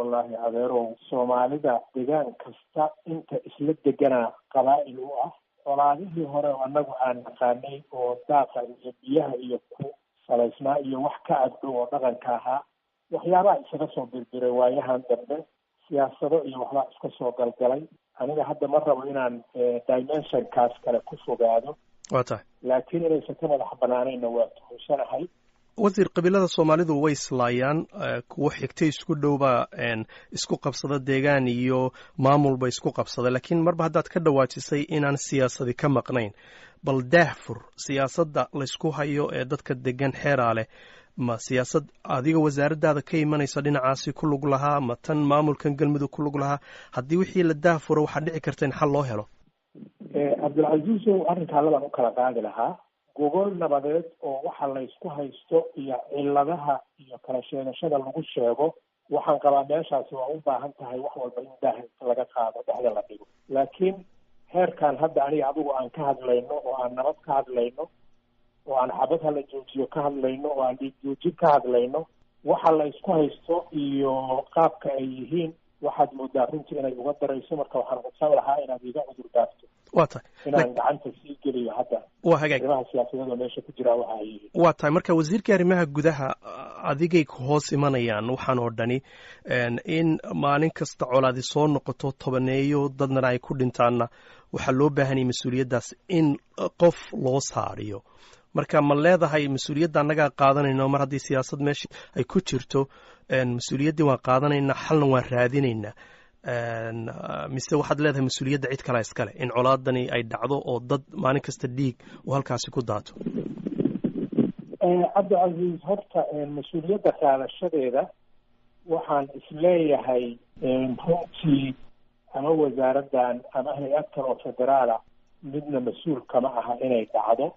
Wallaahi adeerow, Soomaalida degaan kasta inta isla deganaa qabaa'il u ah. Colaadihii hore oo annagu aan naqaanay oo daaqa iyo biyaha iyo ku salaysnaa iyo wax ka agdhow oo dhaqanka ahaa, waxyaabaha isaga soo birbiray waayahan dambe, siyaasado iyo waxbaa iska soo galgalay. Aniga hadda ma rabo inaan dimensionkaas kale ku fogaado. Waa tahay. Laakiin inaysan ka madax banaanayna waa tuhunsanahay. Wasiir, qabiilada Soomaalidu way islaayaan, kuwo xigtay isku dhowbaa isku qabsada, deegaan iyo maamulba isku qabsada. Laakiin marba haddaad ka dhawaajisay inaan siyaasadi ka maqnayn, bal daahfur siyaasadda laysku hayo ee dadka degan Xeeraale. Ma siyaasad adiga wasaaraddaada ka imanaysa dhinacaasi ku lug lahaa, ma tan maamulkan Galmudug ku lug lahaa? Haddii wixii la daahfuro, waxaa dhici karta in xal loo helo. Cabdilcaziizow, arrinkaa labaan u kala qaadi lahaa. Gogol nabadeed oo waxa laysku haysto iyo ciladaha iyo kala sheegashada lagu sheego, waxaan qabaa meeshaasi waa u baahan tahay wax walba in daah laga qaado, dhexda la dhigo. Laakiin heerkan hadda aniga adigu aan ka hadlayno, oo aan nabad ka hadlayno, oo aan xabad hala joojiyo ka hadlayno, oo aan dhiig joojin ka hadlayno, waxa la isku haysto iyo qaabka ay yihiin waxaad moodaa runtii inay uga darayso. Marka waxaan codsan lahaa inaad iga cudur daarto Waa tahay. inaan gacanta sii geliyo hadda Waa hagaag. arrimaha siyaasadeed oo meesha ku jiraa waxa ay yihiin. Waa tahay. Marka wasiirkii arrimaha gudaha adigay ku hoos imanayaan waxaan oo dhani. In maalin kasta colaadi soo noqoto, tobaneeyo dadnana ay ku dhintaanna, waxaa loo baahanayay mas-uuliyaddaas in qof loo saariyo. Marka ma leedahay mas-uuliyadda annagaa qaadanayno, mar haddii siyaasad meesha ay ku jirto, mas-uuliyaddii waan qaadanaynaa, xalna waan raadinaynaa, mise waxaad leedahay mas-uuliyadda cid kalea iskale in colaadani ay dhacdo oo dad maalin kasta dhiig uu halkaasi ku daato? Cabdicasiis, horta mas-uuliyadda qaadashadeeda waxaan isleeyahay runtii ama wasaaraddan ama hay-ad kale oo federaala midna mas-uul kama aha inay dhacdo.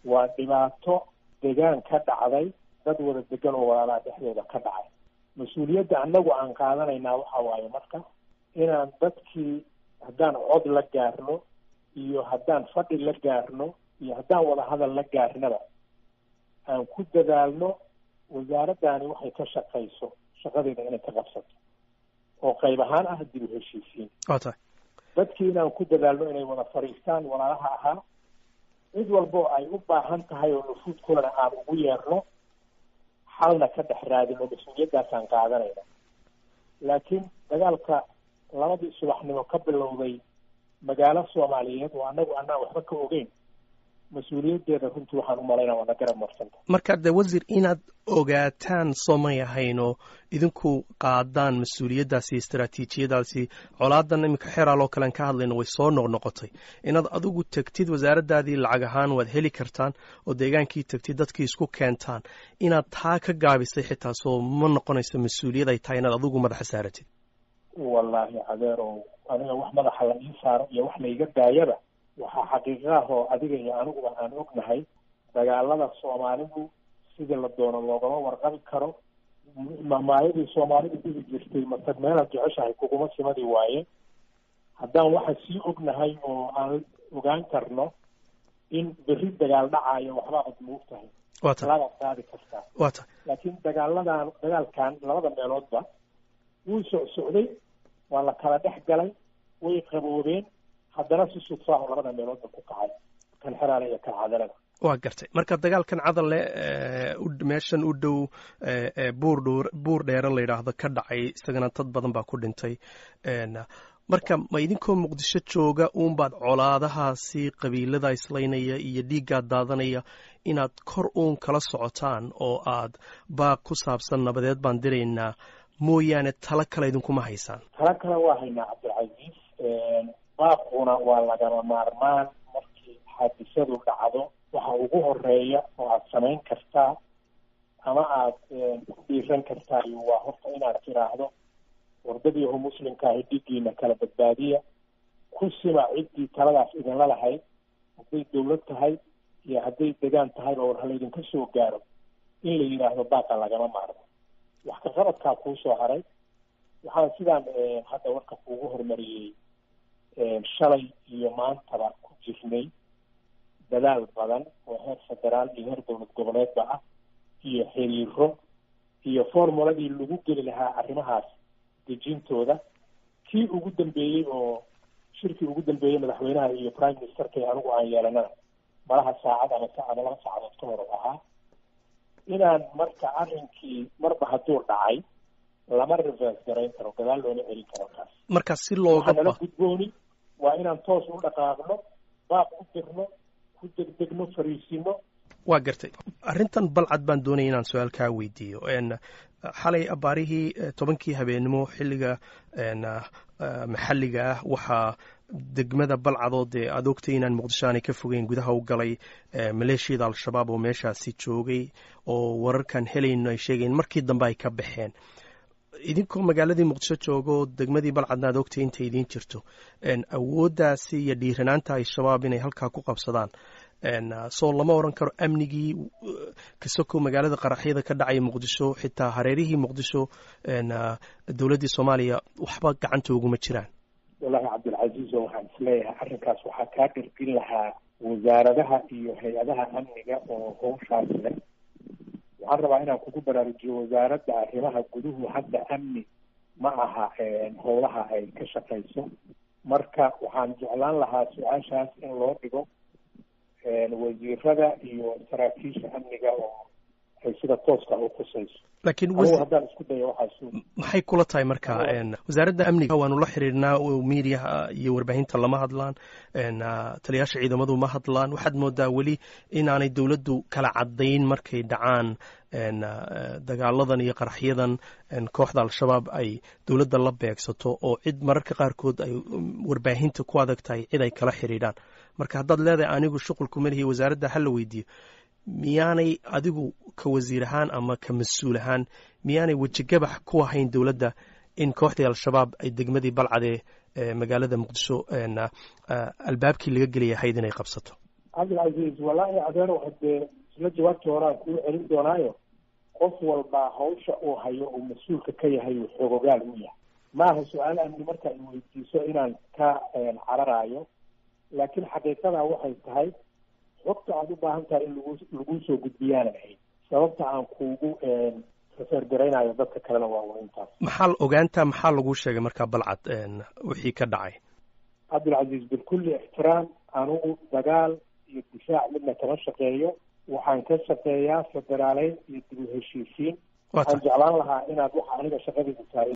Waa dhibaato degaan ka dhacday, dad wada degan oo walaalaha dhexdooda ka dhacay. Mas-uuliyadda annagu aan qaadanaynaa waxa waaye marka inaan dadkii haddaan cod la gaarno iyo haddaan fadhi la gaarno iyo haddaan wada hadal la gaarnaba aan ku dadaalno wasaaraddani waxay ka shaqayso shaqadeeda inay ka qabsato, oo qayb ahaan ah dib u heshiisiin. Waa tahay. Dadkii inaan ku dadaalno inay wada fadhiistaan walaalaha ahaa, cid walbo ay u baahan tahay oo nufuudkoodana aan ugu yeerno, xalna ka dhex raadino. Mas-uuliyaddaasaan qaadanayna. Laakiin dagaalka 2dii subaxnimo ka bilowday magaalo Soomaaliyeed oo annagu anaan waxba ka ogeyn, mas-uuliyaddeeda runtii waxaan u malaynaa waa na garab marsanta. Marka dee wasiir, inaad ogaataan soomay ahaynoo idinku qaadaan mas-uuliyaddaasi, istaraatiijiyadaasi? Colaadan iminka Xeraal oo kalean ka hadlayno way soo noqnoqotay. Inaad adigu tegtid, wasaaraddaadii lacag ahaan waad heli kartaan, oo deegaankii tegtid, dadkii isku keentaan, inaad taa ka gaabisay xitaa, soo ma noqonayso mas-uuliyad ay tahay inaad adigu madaxa saaratid? Wallaahi adeerow, aniga wax madaxa la ii saaro iyo wax laiga daayaba, waxaa xaqiiqaah oo adiga iyo aniguba aan ognahay, dagaalada Soomaalidu sidii la doono loogama warqabi karo. Maamaayadii Soomaalidu dhihi jirtay "Matag meelaad jeceshahay kuguma simadii" waaye. Haddaan waxa sii ognahay oo aan ogaan karno in berri dagaal dhacayo, waxbaaad moog tahay. Waa tahay. Laabaad qaadi kartaa. Waa tahay. Laakiin dagaaladan, dagaalkan labada meeloodba wuu socsocday, waa la kala dhex galay, way qaboobeen, haddana si sudfaahu labada meeloodba ku kacay, kan Xeraale iyo kan Cadalada. Waa gartay. Marka dagaalkan Cadalle, meeshan u dhow Buurdhuur, Buur Dheere la yidhaahdo, ka dhacay, isagana dad badan baa ku dhintay. Marka ma idinkoo Muqdisho jooga uunbaad colaadahaasi qabiilada islaynaya iyo dhiiggaa daadanaya inaad kor uun kala socotaan oo aad baaq ku saabsan nabadeed baan diraynaa mooyaane, talo kale idinkuma haysaan? Talo kale waa haynaa, Cabdilcasiis. Baaquna waa lagama maarmaan. Markii xaadisadu dhacdo, waxa ugu horeeya oo aad samayn kartaa ama aad ku dhiiran kartaayo waa horta inaad tiraahdo: "Wardadiihu muslimkaahi, dhiiggiina kala badbaadiya." Ku sima ciddii taladaas idinla lahayd, hadday dawlad tahay iyo hadday degaan tahayba, war halaydinka soo gaaro in la yidhaahdo baaqa lagama maarmo. Wax ka qabadkaa kuu soo haray. Waxaan sidaan hadda warka kuugu horumariyey, shalay iyo maantaba ku jirnay dadaal badan oo heer federaal iyo heer dowlad goboleedba ah iyo xiriiro iyo formuladii lagu geli lahaa arrimahaas. dejintooda. Kii ugu dambeeyey oo shirkii ugu dambeeyey madaxweynaha iyo prime ministerka anigu aan yeelanana malaha saacad ama ama 2 saacadood ka hor u ahaa. Inaan marka arrinkii marba hadduu dhacay lama reverse garayn karo, gadaal looma celin karo taas. Marka si looga nala gudbooni waa inaan toos u dhaqaaqno, baaq u dirno, ku degdegno, fariisino. Waa gartay. Arrintan Balcad baan doonaya inaan su-aal kaa weydiiyo. Xalay abaarihii 10kii habeenimo xilliga maxalliga ah waxaa degmada Balcadood ee aad ogtay inaan Muqdisho aanay ka fogeyn gudaha u galay maleeshiyada Al-Shabaab oo meeshaasi joogay, oo wararkan helayno ay sheegayen markii dambe ay ka baxeen. Idinkoo magaaladii Muqdisho joogo, degmadii Balcadna aad ogtay intay idiin jirto, awooddaasi iyo dhiiranaanta Al-Shabaab inay halkaa ku qabsadaan, soo lama oran karo amnigii kasoko magaalada qaraxyada ka dhacaya Muqdisho, xitaa hareerihii Muqdisho dowladdii Soomaaliya waxba gacanta uguma jiraan? Wallahi Cabdilcaziiz, oo waxaan isleeyahay arrinkaas waxaa kaa dhergin lahaa wasaaradaha iyo hay-adaha amniga oo howshaas leh. Waxaan rabaa inaan kugu baraarujiyo wasaaradda arrimaha guduhu hadda amni ma aha howlaha ay ka shaqayso. Marka waxaan jeclaan lahaa su-aashaas in loo dhigo wasiirada iyo saraakiisha amniga oo ay sida tooska u khusayso. Laakiin anigu haddaan isku dayo waxaas maxay kula tahay marka wasaaradda amniga waanu la xiriirnaa, miidiyaha iyo warbaahinta lama hadlaan, taliyaasha ciidamadu ma hadlaan. Waxaad moodaa weli inaanay dowladdu kala caddayn markay dhacaan dagaaladan iyo qaraxyadan kooxda Al-Shabaab ay dowladda la beegsato, oo cid mararka qaarkood ay warbaahinta ku adag tahay cid ay kala xiriidhaan. Marka haddaad leedahay anigu shuqulku malihi, wasaaradda ha la weydiiyo, miyaanay adigu ka wasiir ahaan ama ka mas-uul ahaan miyaanay wejigabax ku ahayn dowladda in kooxdii Al-Shabaab ay degmadii Balcadee magaalada Muqdisho albaabkii laga gelaya ahayd inay qabsato? Cabdilcaziiz, wallaahi adeerow, haddee isla jawaabtii horaan kuu celin doonaayo, qof walbaa hawsha uu hayo uu mas-uulka ka yahay uu xoogogaal u yahay. Maaha su-aal amni marka ay weydiiso inaan ka cararaayo, laakiin xaqiiqadaa waxay tahay xogta aada u baahan tahay in lagu laguu soo gudbiyaanan ahayn. Sababta aan kuugu refer garaynayo dadka kalena waa intaas. Maxaa ogaantaa, maxaa laguu sheegay markaa Balcad wixii ka dhacay? Cabdilcaziiz, bilkulli ixtiraam, anugu dagaal iyo difaac midna kama shaqeeyo. Waxaan ka shaqeeyaa federaaleyn iyo dib u heshiisiin. Waxaan jeclaan lahaa inaad waxa aniga shaqadaydu tahay